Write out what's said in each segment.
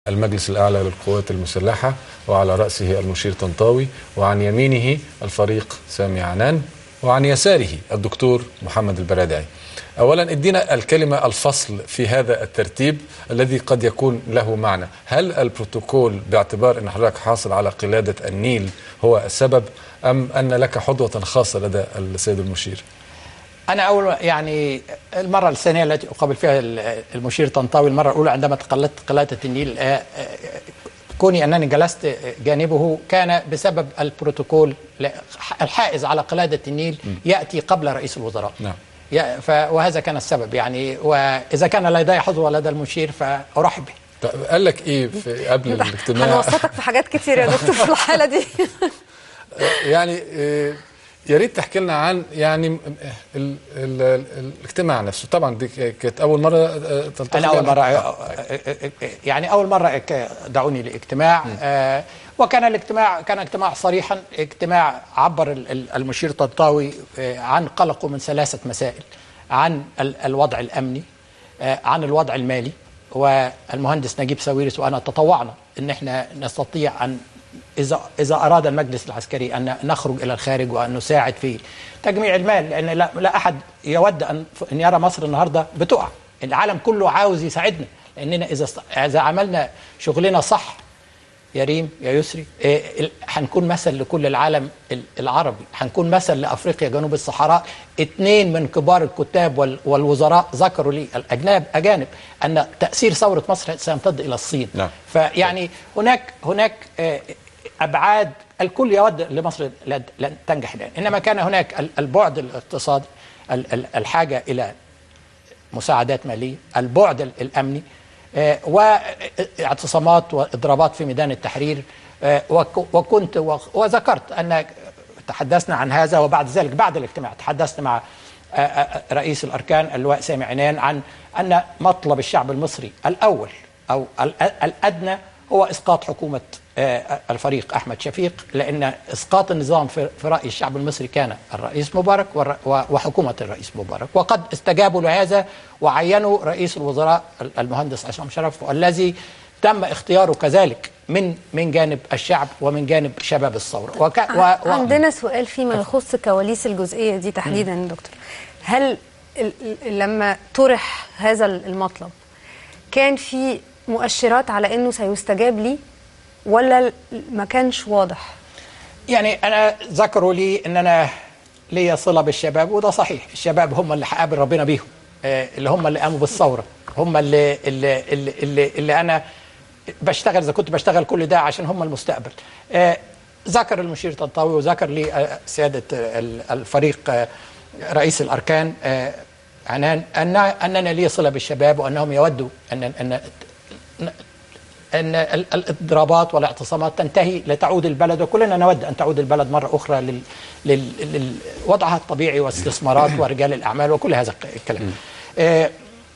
المجلس الأعلى للقوات المسلحة وعلى رأسه المشير طنطاوي، وعن يمينه الفريق سامي عنان، وعن يساره الدكتور محمد البرادعي. أولا ادينا الكلمة الفصل في هذا الترتيب الذي قد يكون له معنى. هل البروتوكول باعتبار أن حضرتك حاصل على قلادة النيل هو السبب، أم أن لك حظوة خاصة لدى السيد المشير؟ أنا أول يعني المرة الثانية التي أقابل فيها المشير طنطاوي، المرة الأولى عندما تقلدت قلادة النيل، كوني أنني جلست جانبه كان بسبب البروتوكول الحائز على قلادة النيل يأتي قبل رئيس الوزراء. نعم. وهذا كان السبب يعني، وإذا كان لدي حظوة لدى المشير فأرحب به. قال لك إيه في قبل الاجتماع؟ هنوسطك في حاجات كتير يا دكتور في الحالة دي. يعني يا ريت تحكي لنا عن يعني الاجتماع نفسه. طبعا دي كانت اول مرة تلتقي. انا اول مرة يعني اول مرة دعوني لاجتماع، وكان الاجتماع كان اجتماع صريحا، اجتماع عبر المشير طنطاوي عن قلقه من 3 مسائل: عن الوضع الامني، عن الوضع المالي، والمهندس نجيب ساويرس وانا تطوعنا ان احنا نستطيع ان إذا أراد المجلس العسكري أن نخرج إلى الخارج وأن نساعد في تجميع المال، لأن لا أحد يود أن يرى مصر النهاردة بتقع. العالم كله عاوز يساعدنا، لأننا إذا عملنا شغلنا صح يا ريم يا يسري هنكون مثل لكل العالم العربي، هنكون مثل لأفريقيا جنوب الصحراء. 2 من كبار الكتاب والوزراء ذكروا لي الأجانب أن تأثير ثورة مصر سيمتد إلى الصين. نعم. فيعني هناك أبعاد الكل يود لمصر لن تنجح الآن، إنما كان هناك البعد الاقتصادي، الحاجة إلى مساعدات مالية، البعد الأمني، واعتصامات وإضرابات في ميدان التحرير. وكنت وذكرت أن تحدثنا عن هذا، وبعد ذلك بعد الاجتماع تحدثت مع رئيس الأركان اللواء سامي عنان عن أن مطلب الشعب المصري الأول أو الأدنى هو إسقاط حكومة الفريق أحمد شفيق، لأن إسقاط النظام في رأي الشعب المصري كان الرئيس مبارك وحكومة الرئيس مبارك، وقد استجابوا لهذا وعينوا رئيس الوزراء المهندس عصام شرف، والذي تم اختياره كذلك من جانب الشعب ومن جانب شباب الثورة. عندنا سؤال فيما يخص كواليس الجزئية دي تحديدا دكتور. هل لما طرح هذا المطلب كان في مؤشرات على انه سيستجاب لي ولا ما كانش واضح؟ يعني انا ذكروا لي ان انا ليا صله بالشباب، وده صحيح. الشباب هم اللي هقابل ربنا بيهم، اللي هم اللي قاموا بالثورة، هم اللي انا بشتغل، اذا كنت بشتغل كل ده عشان هم المستقبل. ذكر المشير طنطاوي وذكر لي سيادة الفريق رئيس الاركان عنان اننا لي صله بالشباب، وانهم يودوا ان ان الاضرابات والاعتصامات تنتهي لتعود البلد، وكلنا نود ان تعود البلد مرة اخرى لوضعها الطبيعي واستثمارات ورجال الاعمال وكل هذا الكلام.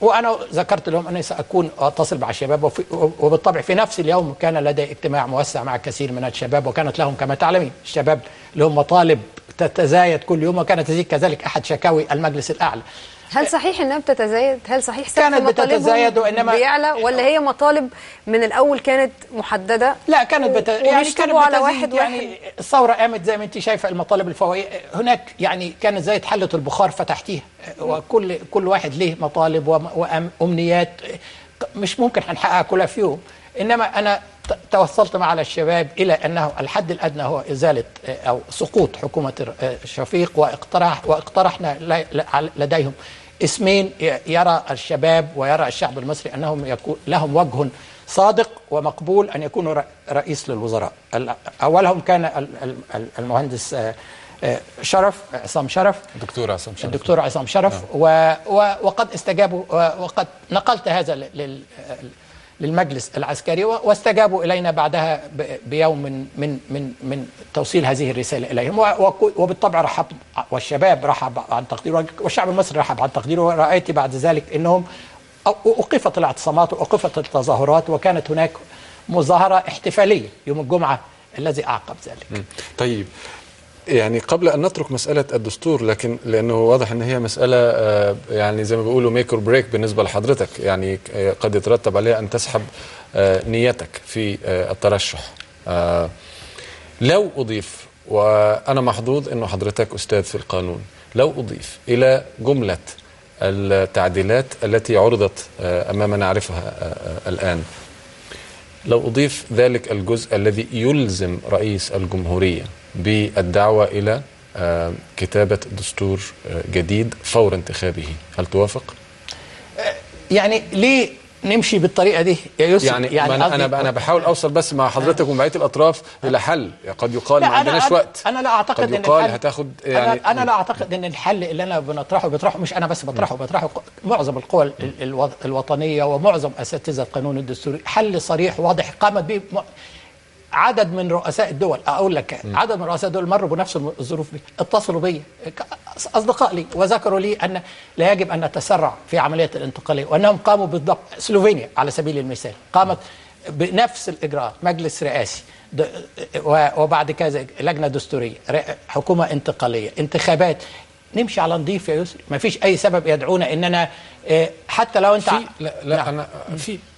وانا ذكرت لهم اني ساكون اتصل مع الشباب، وبالطبع في نفس اليوم كان لدي اجتماع موسع مع كثير من الشباب، وكانت لهم كما تعلمين الشباب لهم مطالب تتزايد كل يوم، وكانت تزيد كذلك احد شكاوي المجلس الاعلى. هل صحيح انها بتتزايد؟ هل صحيح سقف كانت بتتزايد وانما بيعلى، ولا هي مطالب من الاول كانت محددة؟ لا، كانت يعني كانت على واحد يعني واحد. الثورة قامت زي ما انت شايفه المطالب الفوقية هناك، يعني كانت زي حله البخار فتحتيها، وكل واحد ليه مطالب وامنيات مش ممكن هنحققها كلها في يوم. انما انا توصلت مع الشباب الى انه الحد الادنى هو ازالة او سقوط حكومة شفيق، واقترحنا لديهم اسمين يرى الشباب ويرى الشعب المصري انهم يكون لهم وجه صادق ومقبول ان يكونوا رئيس للوزراء. اولهم كان المهندس شرف، عصام شرف، الدكتور عصام شرف، الدكتور عصام شرف. وقد استجابوا، وقد نقلت هذا للمجلس العسكري، واستجابوا الينا بعدها بيوم من من من توصيل هذه الرسالة اليهم، وبالطبع رحب، والشباب رحب عن تقديره، والشعب المصري رحب عن تقديره. ورأيت بعد ذلك انهم اوقفت الاعتصامات واوقفت التظاهرات، وكانت هناك مظاهره احتفالية يوم الجمعة الذي اعقب ذلك. طيب، يعني قبل أن نترك مسألة الدستور، لكن لأنه واضح أن هي مسألة يعني زي ما بيقولوا make or break بالنسبة لحضرتك، يعني قد يترتب عليها أن تسحب نيتك في الترشح. لو أضيف، وأنا محظوظ أنه حضرتك أستاذ في القانون، لو أضيف إلى جملة التعديلات التي عرضت أمامنا نعرفها الآن، لو أضيف ذلك الجزء الذي يلزم رئيس الجمهورية بالدعوة إلى كتابة دستور جديد فور انتخابه، هل توافق؟ يعني ليه نمشي بالطريقة دي يا يوسف؟ يعني أنا بحاول أوصل بس مع حضرتك ومع بقية الأطراف إلى حل. قد يقال ما عندناش وقت. أنا لا أعتقد قد يقال هتاخد يعني أنا لا أعتقد إن الحل اللي أنا بطرحه مش أنا بس بطرحه معظم القوى الوطنية ومعظم أساتذة القانون الدستوري، حل صريح واضح قامت به عدد من رؤساء الدول. أقول لك عدد من رؤساء الدول مروا بنفس الظروف دي، اتصلوا بي أصدقاء لي وذكروا لي أن لا يجب أن نتسرع في عملية الانتقالية، وأنهم قاموا بالضبط. سلوفينيا على سبيل المثال قامت بنفس الإجراءات، مجلس رئاسي وبعد كذا لجنة دستورية، حكومة انتقالية، انتخابات. نمشي على نظيف يا يسري، ما فيش أي سبب يدعونا إننا حتى لو أنت لا لا نعم. أنا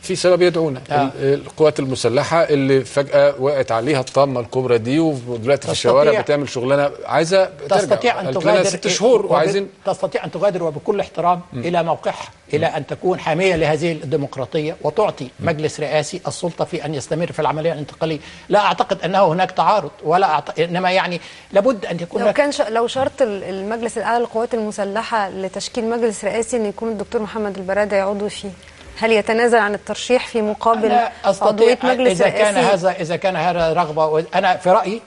في سبب يدعونا. القوات المسلحة اللي فجأة وقعت عليها الطامة الكبرى دي، ودلوقتي في الشوارع بتعمل شغلانة عايزة تستطيع أن تغادر 6 شهور، وعايزين تستطيع أن تغادر وبكل احترام إلى موقعها، إلى أن تكون حامية لهذه الديمقراطية وتعطي مجلس رئاسي السلطة في أن يستمر في العملية الانتقالية. لا أعتقد أنه هناك تعارض ولا إنما يعني لابد أن يكون لو كان لو شرط المجلس الأعلى للقوات المسلحة لتشكيل مجلس رئاسي أن يكون الدكتور محمد البرادعي عضو فيه، هل يتنازل عن الترشيح في مقابل عضوية مجلس رئاسي؟ إذا كان هذا رغبة، أنا في رأيي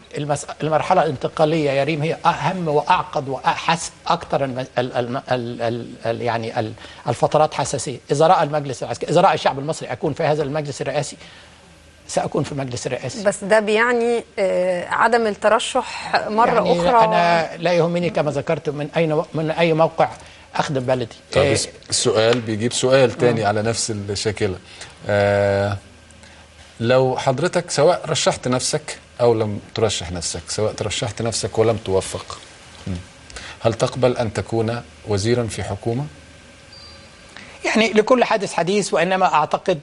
المرحلة الانتقالية يا ريم هي أهم وأعقد وأحس أكثر يعني الفترات حساسية. إذا رأى المجلس العسكري، إذا رأى الشعب المصري أكون في هذا المجلس الرئاسي، سأكون في المجلس الرئاسي. بس ده بيعني عدم الترشح مرة يعني أخرى. أنا لا يهمني كما ذكرت من أي موقع أخدم بلدي. طيب السؤال بيجيب سؤال تاني على نفس الشاكلة. لو حضرتك سواء رشحت نفسك أو لم ترشح نفسك، سواء ترشحت نفسك ولم توفق، هل تقبل أن تكون وزيرا في حكومة؟ يعني لكل حادث حديث، وإنما أعتقد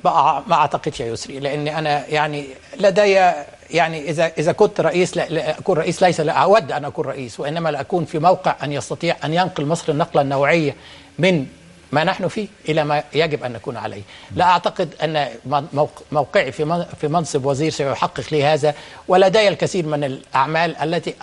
ما أعتقدش يا يسري، لأن أنا يعني لدي يعني إذا كنت رئيس لا أكون رئيس، ليس لا أود أن أكون رئيس، وإنما لأكون في موقع أن يستطيع أن ينقل مصر النقلة النوعية من ما نحن فيه إلى ما يجب أن نكون عليه. لا أعتقد أن موقعي في منصب وزير سيحقق لي هذا، ولدي الكثير من الأعمال التي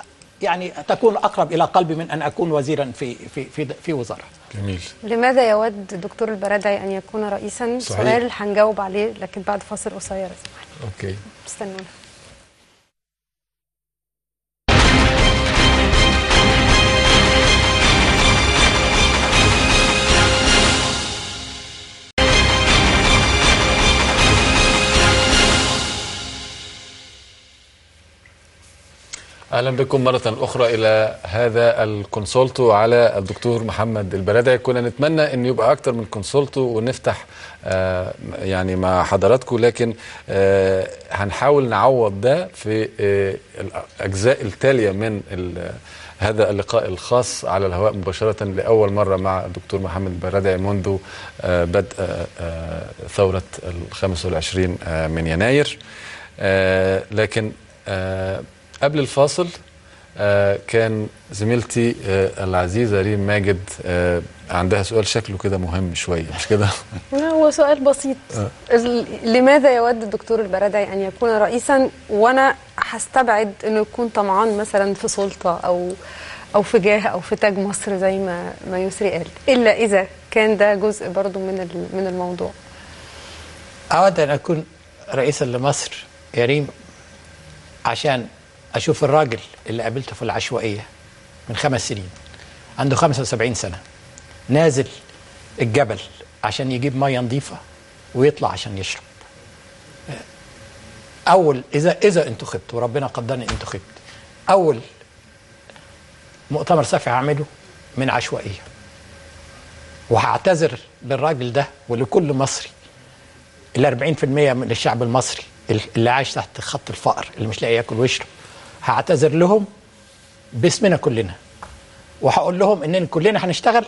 يعني تكون أقرب إلى قلبي من أن أكون وزيرا في في في, في وزارة. جميل. لماذا يود الدكتور البرادعي أن يكون رئيسا؟ صحيح. سؤال هنجاوب عليه لكن بعد فاصل قصير. okay. استنونا. أهلا بكم مرة أخرى إلى هذا الكونسولتو على الدكتور محمد البرادعي. كنا نتمنى أن يبقى أكتر من كونسولتو ونفتح يعني مع حضراتكم، لكن هنحاول نعوض ده في الأجزاء التالية من هذا اللقاء الخاص على الهواء مباشرة لأول مرة مع الدكتور محمد البرادعي منذ بدء ثورة 25 من يناير. لكن قبل الفاصل كان زميلتي العزيزة ريم ماجد عندها سؤال شكله كده مهم شوية، مش كده؟ هو سؤال بسيط. لماذا يود الدكتور البرادعي أن يكون رئيسا؟ وأنا هستبعد أنه يكون طمعان مثلا في سلطة أو في جاه أو في تاج مصر زي ما يسري قال، إلا إذا كان ده جزء برضو من الموضوع. أود أن أكون رئيسا لمصر يا ريم عشان أشوف الراجل اللي قابلته في العشوائية من 5 سنين، عنده 75 سنة، نازل الجبل عشان يجيب مية نظيفة ويطلع عشان يشرب. أول إذا انتخبت وربنا قدرني انتخبت، أول مؤتمر صحفي هعمله من عشوائية، وهعتذر للراجل ده ولكل مصري، ال 40% من الشعب المصري اللي عايش تحت خط الفقر، اللي مش لاقي ياكل ويشرب. هعتذر لهم باسمنا كلنا، وهقول لهم اننا كلنا هنشتغل.